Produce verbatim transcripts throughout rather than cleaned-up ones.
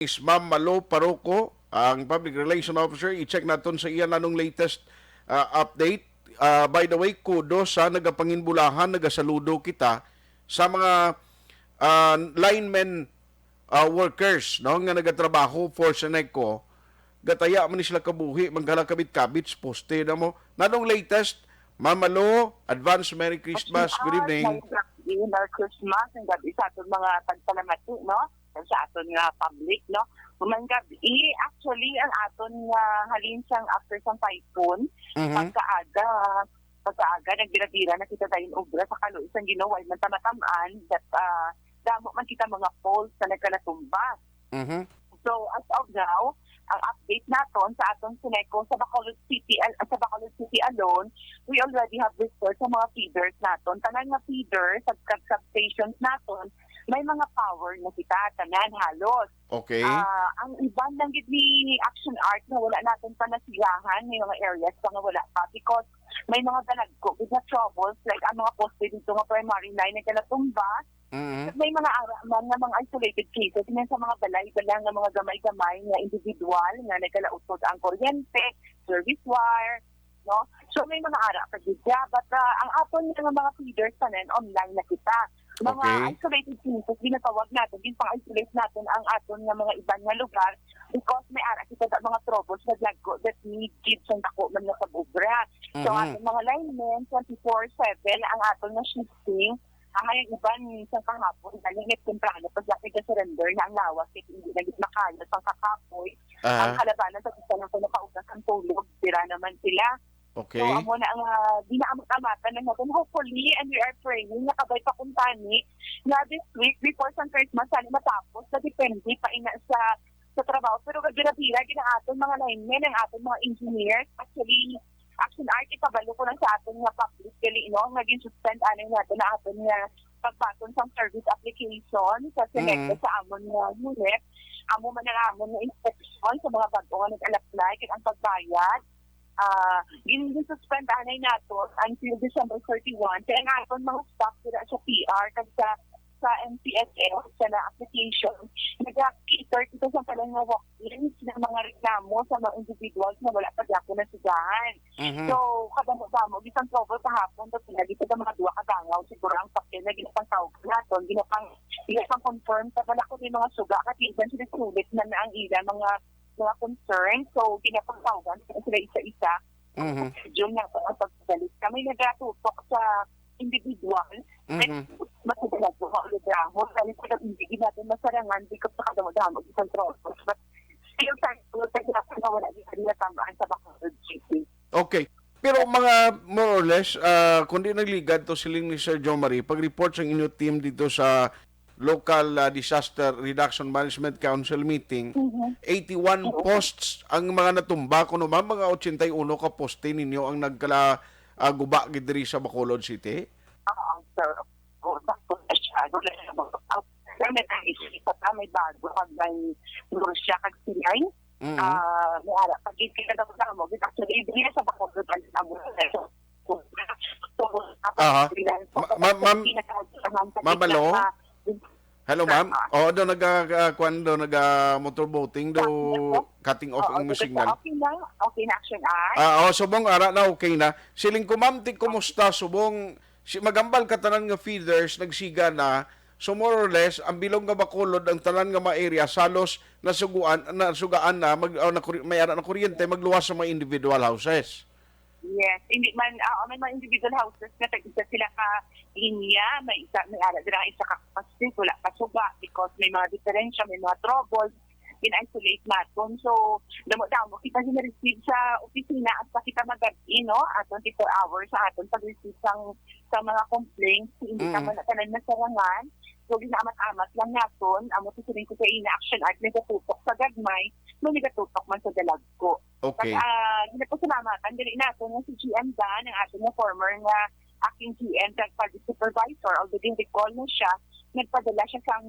is Ma'am Malo Paroco, ang Public Relation Officer. I-check naton sa iya nanong latest, ah, update. Ah, by the way, kudos sa nagapanginbulahan, nagasaludo kita sa mga, ah, linemen, ah, workers, no, nga nagatrabaho for Seneco. Gataya man ni sila kabuhi, mangkala kabit-kabit, poste na mo. Nanong latest, Ma'am Malo, advance Merry Christmas, good evening. Merry Christmas, ang gabi sa aton mga tagpalamati, no? Sa aton nga public, no? Human gabi, actually, ang aton nga halin sang after sang typhoon, Mhm. pagkaaga, pagkaaga, nagbira-bira na kita dayon obra sa kaluoy sang Ginoo, way man ta matam-an, that, ah, damo man kita mga poles na nagkalatumba. Mhm. So, as of now, ang update naton sa aton Seneco sa Bacolod City, al-, sa Bacolod City alone, we already have restored sa mga feeders naton. Tanan nga feeder, sub-, sub-, substations naton, may mga power na kita, tanan halos. Okay. Ah, ang iban lang gid ni Action Art na wala naton pa nasiyahan, may mga areas pa nga wala pa because may mga dalagko gid nga troubles, like ang mga poste dito nga primary line nagkalatumba. Mhm. May mga ara man nga mga isolated cases, may sa mga balay-balay nga mga gamay-gamay nga individual nga nagkalautod ang kuryente, service wire, no? So, may mga ara pa gid siya. But, ah, ang aton nga mga feeders tanan, online na kita. Mga Okay. isolated cases, ginatawag natin, ginpang-isolate natin ang aton nga mga iban nga lugar because may ara kita sa mga troubles nga dagko that need gid sang dako man nga pag-obra. So, Mhm. aton mga linemen, twenty-four seven ang aton nga shifting. Ang, ang iban, minsan kahapon, galing nagtemprano, pag laki ka surrender na ang lawas, kaya hindi na gid makaya sang kakapoy. Aha. Ang kalabanan, sa isa lang ko nakaugas ang tulog, sira naman sila. Okay. So, amo na ang, ah, di na amat-amatan na natin. Hopefully, and we are praying, nakabay pa kuntani, na this week, before sang Christmas, sana matapos, na depende pa ina sa, sa trabaho. Pero gabira-bira, gina aton mga linemen, ang aton mga engineers, actually, Action Art, ipabalo ko lang sa aton nga public gali, no, nga gin-suspend anay nato na aton nga pagbaton sang service application sa Seneco Mm. sa amon nga unit. Amo man ang amon nga inspeksyon sa mga bag-o nga nag-apply, kag ang pagbayad, ah, gin-suspend anay nato until December thirty-one. Kaya ang aton mga staff dira sa P R kag sa sa M P S F, sa na application, nag-cater kita sa tanan nga walk-ins nga mga reklamo sa mga individuals nga wala pa gyapon nasugahan. Mhm. So, kadamo-damo, bisan trouble kahapon, tapos na dito sa mga duwa ka dangaw, siguro ang papel na ginapangtawag naton, ginapang, ginapang-confirm, sa wala ko yung mga suga, kasi eventually sulit na na ang ila mga, mga concern. So, ginapangtawagan sila isa-isa. Mhm. June na ang pagbalik. Kami nagatutok sa individual. Mhm. Matutunan ko, mauligrahon. Dahil sa hindi natin masarangan, di ko sa kadamo-damo, isang trouble. But still, thankful sa Diyos na wala din kami natamaan sa Bacolod City. Okay. Pero mga more or less, ah, kung di nagligad to, siling ni Sir John Marie, pag-report sa inyo team dito sa local, ah, Disaster Reduction Management Council meeting, Mhm. eighty-one Oo. posts ang mga natumba, kuno, ma'am, mga ochenta y uno ka poste ninyo ang nagkala, ah, guba gid diri sa Bacolod City? Oo, sir. Oo, sakto na siya. Ano lang yung mga, ah, may nag-isip pa, may bago, pag may Russia, kag Sinay. Mhm. Ah, may ara, pag hindi ka daw mo, actually, hindi na sa Bacolod, ang, ang, Aha. Ma-, ma-, ma'am, Ma'am Malo? Hello, ma'am. Ah. Oo, do naga, ah, kwan do, naga motorboating do, cutting off ang signal. Okay na? Okay na, Action Art? Ah, oh, subong ara na, okay na. Siling ko, ma'am, ti, kumusta? Subong, si, magambal ka tanan nga feeders, nagsiga na. So, more or less, ang bilog nga Bacolod, ang tanan nga mga area, salos nasuguan, nasugaan na, mag, oh, nakuri-, may ara na kuryente, magluwas sa mga individual houses. Yes, hindi man, ah, may mga individual houses nga tag-isa sila ka linya, may isa, may ara dira nga isa ka kapastig, wala pa suga because may mga diferensya, may mga troubles, in-isolate naton. So, damo-damo kita gina-receive sa opisina hasta kita magab-i, no? Ah, twenty-four hours sa aton pag-receive sang, sa mga complaints, hindi Mm. naman na tanan masarangan. So, ginaamat-amat lang naton, amo to siling ko sa ina, Action Art, nagatutok sa gagmay, may nagatutok man sa dalagko. Okay. Kag, ah, ginapasalamatan diri nato nga si G M Dan, ang aton nga former nga acting G M kag project supervisor, although din recall na siya, nagpadala siya sang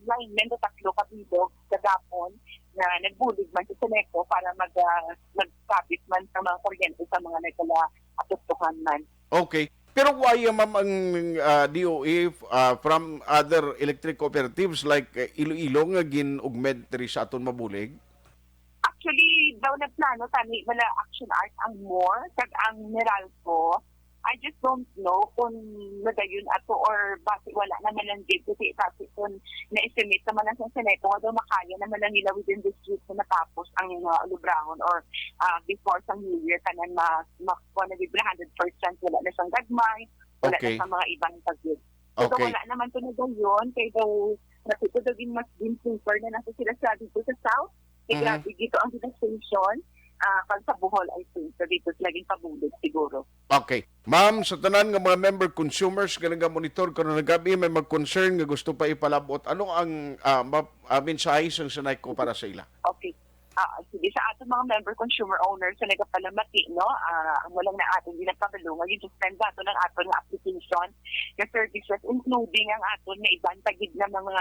linemen do tatlo ka bilog kagapon nga nagbulig man sa Seneco para mag, ah, magkabit man sa mga kuryente sa mga nagkalaapektuhan man. Okay. Pero why, uh, ma'am, ang, uh, D O E, uh, from other electric cooperatives like, uh, Iloilo nga gin-augment diri sa aton mabulig? Actually, daw nagplano tani mala Action Art ang MORE kag ang Meralco. I just don't know kung nagayon ato or basi wala naman ang gid kasi basi kung na-estimate naman ang Senate nga daw makaya naman lang nila within this week na matapos ang mga ulubrahon or, ah, before sa New Year tanan ma-, ma-, kuha na gid one hundred percent wala na siyang gagmay, wala na Okay. sa mga ibang tagid. So, Okay. wala naman to nagayon kay daw nakita daw gin mas gin prefer na nasa sila sa dito sa South. Kay Mhm. grabe dito ang devastation, ah, kag sa Bohol, I think. So, dito sila gin pabulig siguro. Okay. Ma'am, sa tanan nga mga member consumers nga nagamonitor karon nga gabi, may mag-concern nga gusto pa ipalabot. Ano ang, ah, ma-, ah, mensahe sang Senaico para sa ila? Okay. Ah, sige, sa aton mga member consumer owners sa nagapalamati, no? Ah, ang walang na aton ginapabalo nga gi-suspend naton ang aton nga application nga services, including ang aton nga iban pa gid nga mga,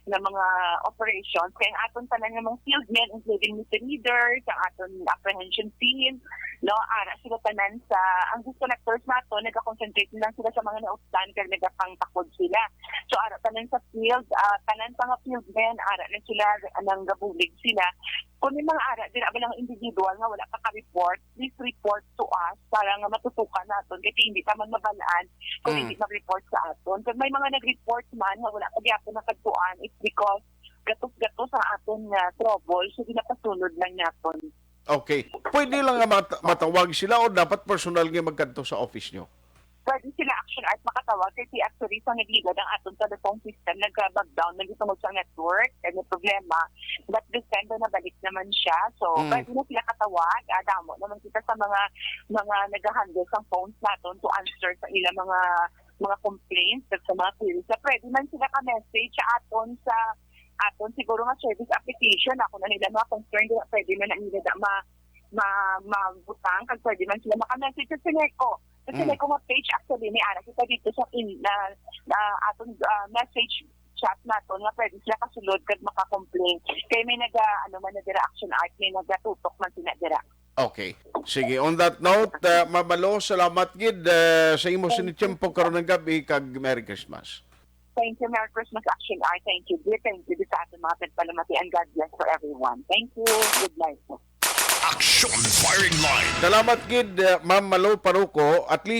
nga mga operations. Kay ang aton tanan nga mga field men, including meter readers, ang aton apprehension team, no? Ara sila tanan sa, ang disconnectors nato, nagakonsentrate lang sila sa mga naustan kag nagapangtakod sila. So, ara tanan sa field, ah, tanan sa nga field men, ara na sila, nang gabulig sila. Kung may mga ara, dira ba lang individual nga wala pa ka-report, please report to us para nga matutukan naton. Kasi hindi pa man mabalaan kung Mm. hindi mag-report sa aton. Kag may mga nag-report man nga wala pa gyapon nakadtuan, it's because gatos-gatos ang aton nga trouble, so ginapasunod lang naton. Okay. Pwede lang nga mat-, matawag sila o dapat personal nga magkadto sa office nyo? Pwede sila Action Art makatawag kay si actually sa nagligad ang aton telephone system, nagka-bug down na gitungod sa network, kay may problema. But this time, daw nabalik naman siya. So, Mm. pwede na sila katawag. Ah, damo naman kita sa mga, mga nag-handle sa phones naton to answer sa ilang mga, mga complaints at sa mga queries. So, pwede man sila ka-message sa aton sa aton siguro nga service application. Ako na nila mga concern, di ba, pwede na na nila da ma-, ma-, mabutang, kag pwede man sila maka-message sa Senaico. Sa Mm. Senaico nga page, actually, may ara kita dito sa in-, na, na aton, ah, message chat naton nga pwede sila kasulod kag maka-complain. Kay may naga, ano man na dira, Action Art, may nagatutok man sila dira. Okay. Sige, on that note, uh, Ma'am Malo, salamat gid, uh, sa imo Thank you. Sinitiempo karon nga gabi, kag Merry Christmas. Thank you. Merry Christmas, Action Art. Thank you, dear. Thank you sa ating mga nagpalamati. And God bless for everyone. Thank you. Good night. Action Firing Line. Salamat gid, uh, Ma'am Malo Paruco. At least